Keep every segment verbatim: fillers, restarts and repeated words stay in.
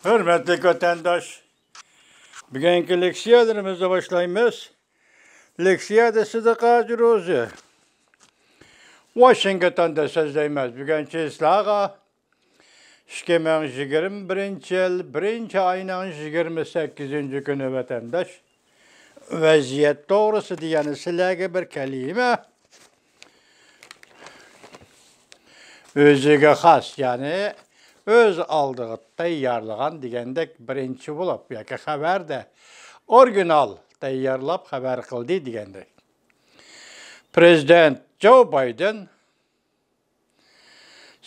ھۆرمەتلىك ۋەتەنداش، بۈگۈنكى لېكسىيەلىرىمىزنى باشلايمىز. لېكسىيەدە سىدىق ھاجى روزى، ۋاشىنگتوندا سۆزلەيمىز. بۈگۈن چىسلاغا ئىككى مىڭ يىگىرمە بىرىنچى يىل بىرىنچى ئاينىڭ يىگىرمە سەككىزىنچى كۈنى، ۋەتەنداش. ۋەزىيەت توغرىسىدا يەنە سىلەرگە بىر كەلىمە. ئۆزىگە خاس، يەنى ئۆز ئالدىغا تەييارلىغان دېگەندەك، بىرىنچى بولۇپ ياكى خەۋەردە ئورىگىنال تەييارلاپ خەۋەر قىلدى دېگەندەك. پرېزىدېنت جو بايدېن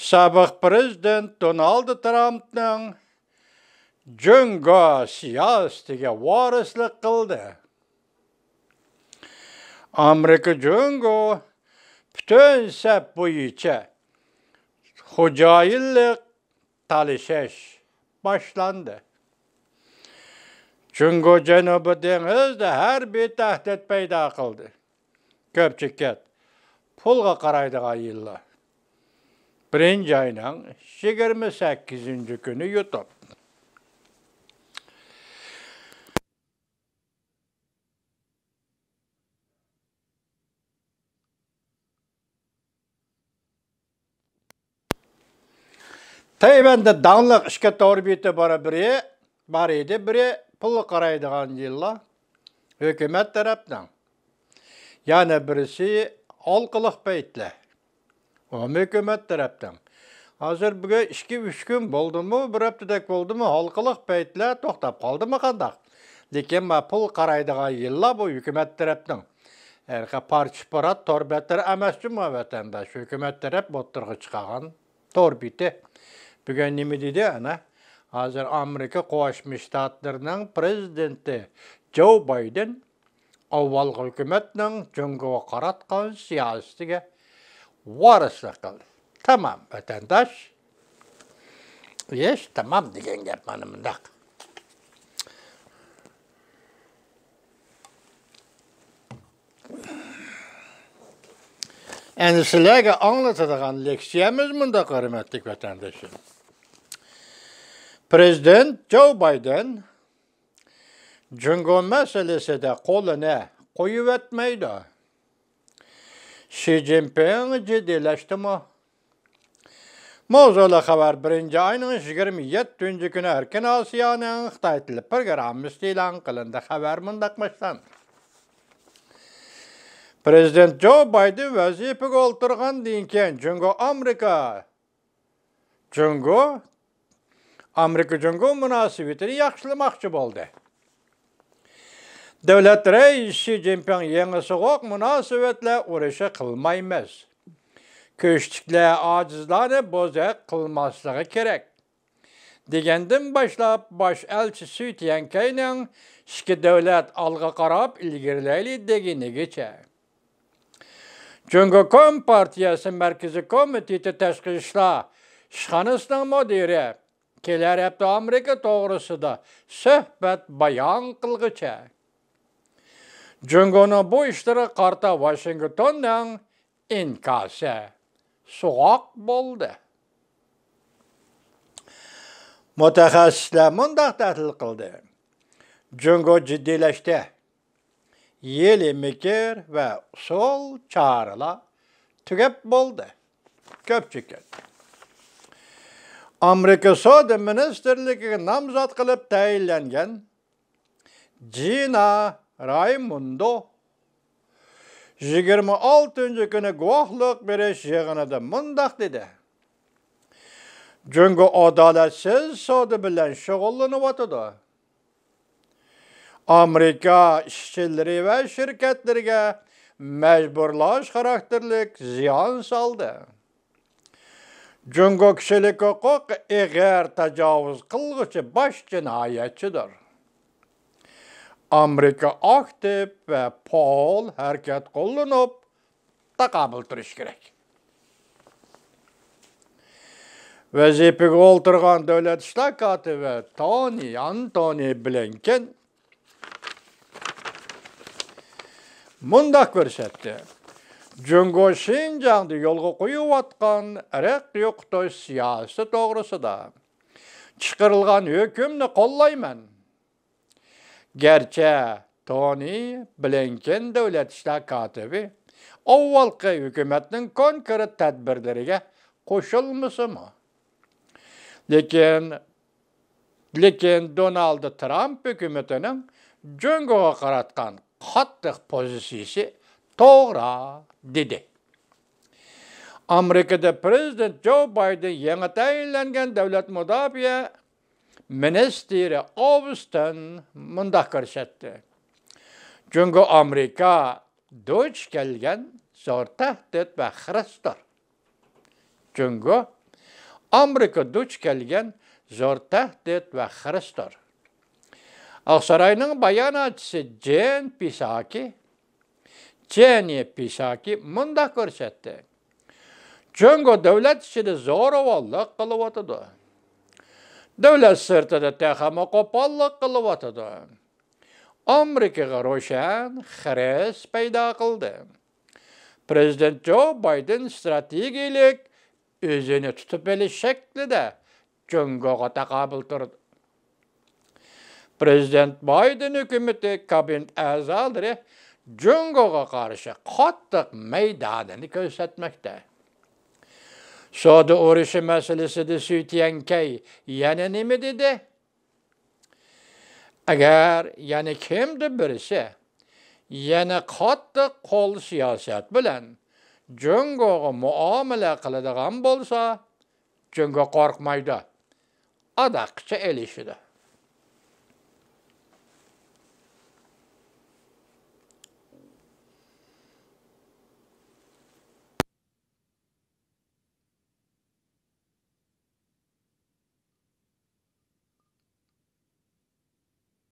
سابىق پرېزىدېنت دونالد ترامپنىڭ جۇڭگو سىياسىتىگە ۋارىسلىق قىلدى. ئامېرىكا جۇڭگو پۈتۈن سەپ بويىچە خوجايىنلىق تالىشىش باشلاندى. جۇڭگو جەنۇبىي دېڭىزدا ھەربىي تەھدىت پەيدا قىلدى. كۆپچىكەت، پۇلغا قارايدىغان يىللار. بىرىنچى ئاينىڭ يىگىرمە سەككىزىنچى كۈنى يۇتۇپ. تەيۋەندە داڭلىق ئىككى تور بېتى بار، بىرى بار ئىدى، بىرى پۇلغا قارايدىغان يىللار، ھۆكۈمەت تەرەپنىڭ. يەنە بىرسى ھالقىلىق بەيتلەر. ئۇمۇ ھۆكۈمەت تەرەپتىن. ھازىر بۈگۈن ئىككى، ئۈچ كۈن بولدىمۇ، بىر ھەپتىدەك بولدىمۇ، ھالقىلىق بەيتلەر توختاپ قالدىمۇ قانداق؟ لېكىن ما پۇل قارايدىغان يىللار بۇ ھۆكۈمەت تەرەپنىڭ. ھەرقا پارچە-پۇرات تور بەتلىرى ئەمەس جۇمۇ، ۋەتەنداش، ھۆكۈمەت تەرەپ ئوتتۇرىغا چىقارغان تور بېتى. بۈگۈن نېمە دېدى ئەنە؟ ھازىر ئامېرىكا قوشما شتاتلىرىنىڭ پرېزىدېنتى جو بايدېن ئاۋۋالقى ھۆكۈمەتنىڭ جۇڭگوغا قاراتقان سىياسىتىگە ۋارىسلىق قىلدى. تامام، ۋەتەنداش. ئىش تامام دېگەن گەپ مانا مۇنداق. ئەمدى سىلەرگە ئاڭلىتىدىغان لېكسىيەمىز مۇنداق، ھۆرمەتلىك ۋەتەنداشلار. پرېزىدېنت جو بايدېن جۇڭگو مەسىلىسىدە قولىنى قويۇۋەتمەيدۇ. شى جىنپىڭ جىددىيلەشتىمۇ؟ ماۋزۇلۇق خەۋەر بىرىنچى ئاينىڭ يىگىرمە يەتتىنچى كۈنى ئەركىن ئاسىيانىڭ خىتاي تىلى پروگراممىسىدا ئېلان قىلىندى. خەۋەر مۇنداق باشلاندى. پرېزىدېنت جو بايدېن ۋەزىپىگە ئولتۇرغاندىن كېيىن، جۇڭگو ئامېرىكا جۇڭگو، ئامېرىكا جۇڭگو مۇناسىۋىتىنى ياخشىلىماقچى بولدى. دۆلەت رەئىسى شى جىنپىڭ يېڭى سوغۇق مۇناسىۋەتلەر ئۇرۇشى قىلمايمىز. كۈچلۈكلەر ئاجىزلارنى بوزەك قىلماسلىقى كېرەك، دېگەندىن باشلاپ، باش ئەلچى سۈي تيەنكەينىڭ ئىككى دۆلەت ئالغا قاراپ ئىلگىرىلەيلى دېگىنىگىچە. جۇڭگو كومپارتىيەسى مەركىزىي كومىتېتى تاشقى ئىشلار ئىشخانىسىنىڭ مۇدىرى كېلەر ھەپتە ئامېرىكا توغرىسىدا سۆھبەت بايان قىلغۇچە، جۇڭگونىڭ بۇ ئىشلىرىغا قارىتا ۋاشىنگتوننىڭ ئىنكاسى سوغۇق بولدى. مۇتەخەسسىسلەر مۇنداق تەھلىل قىلدى: جۇڭگو جىددىيلەشتى. ھىيلە-مىكىر ۋە ئۇسۇل چارىلار تۈگەپ بولدى. كۆپچىكىن. ئامېرىكا سودا مىنىستىرلىكىگە نامزات قىلىپ تەيىنلەنگەن جىنا رايموندو يىگىرمە ئالتىنچى كۈنى گۇۋاھلىق بېرىش يىغىنىدا مۇنداق دېدى: جۇڭگو ئادالەتسىز سودا بىلەن شۇغۇللىنىۋاتىدۇ. ئامېرىكا ئىشچىلىرى ۋە شىركەتلىرىگە مەجبۇرلاش خاراكتېرلىك زىيان سالدى. جۇڭگو كىشىلىك ھوقۇققا ئېغىر تاجاۋۇز قىلغۇچى باش جىنايەتچىدۇر. ئامېرىكا ئاكتىپ ۋە پائال ھەرىكەت قوللىنىپ، تاقابىل تۇرۇش كېرەك. ۋەزىپىگە ئولتۇرغان دۆلەت ئىشلار كاتىپى تونى ئانتونى بلىنكېن مۇنداق كۆرسەتتى: جۇڭگو شىنجاڭدا يولغا قويۇۋاتقان ئىرق يوقىتىش سىياسىتى توغرىسىدا چىقىرىلغان ھۆكۈمنى قوللايمەن. گەرچە تونى بلىنكېن دۆلەت ئىشلار كاتىپى ئاۋۋالقى ھۆكۈمەتنىڭ كونكرېت تەدبىرلىرىگە قوشۇلمىسىمۇ، لېكىن، لېكىن دونالد ترامپ ھۆكۈمىتىنىڭ جۇڭگوغا قاراتقان قاتتىق پوزىتسىيىسى توغرا، دېدى. ئامېرىكىدا پىرېزىدېنت جو بايدېن يېڭى تەيىنلەنگەن دۆلەت مۇداپىئە مىنىستىرى ئاۋستىن مۇنداق كۆرسەتتى: جۇڭگو ئامېرىكا دۇچ كەلگەن زور تەھدىت ۋە خىرىستۇر. جۇڭگو ئامېرىكا دۇچ كەلگەن زور تەھدىت ۋە خىرىستۇر. ئاقساراينىڭ باياناتچىسى جېن پىساكى، جېنى پىساكى مۇنداق كۆرسەتتى: جۇڭگو دۆلەت ئىچىدە زورىۋاللىق قىلىۋاتىدۇ. دۆلەت سىرتىدا تېخىمۇ قوپاللىق قىلىۋاتىدۇ. ئامېرىكىغا روشەن خىرىس پەيدا قىلدى. پىرېزىدېنت جو بايدېن ئىستراتېگىيىلىك ئۆزىنى تۇتۇپ ئېلىش شەكلىدە جۇڭگوغا تاقابىل تۇرىدۇ. پىرېزىدېنت بايدېن ھۆكۈمىتى كابىنېت ئەزالىرى جۇڭگوغا قارشى قاتتىق مەيدانىنى كۆرسەتمەكتە. سودا ئۇرۇشى مەسىلىسىدە سۈي تيەنكەي يەنە نېمە دېدى؟ ئەگەر يەنە كىمدۇر بىرسى يەنە قاتتىق قول سىياسەت بىلەن جۇڭگوغا مۇئامىلە قىلىدىغان بولسا، جۇڭگو قورقمايدۇ، ئاداققىچە ئېلىشىدۇ.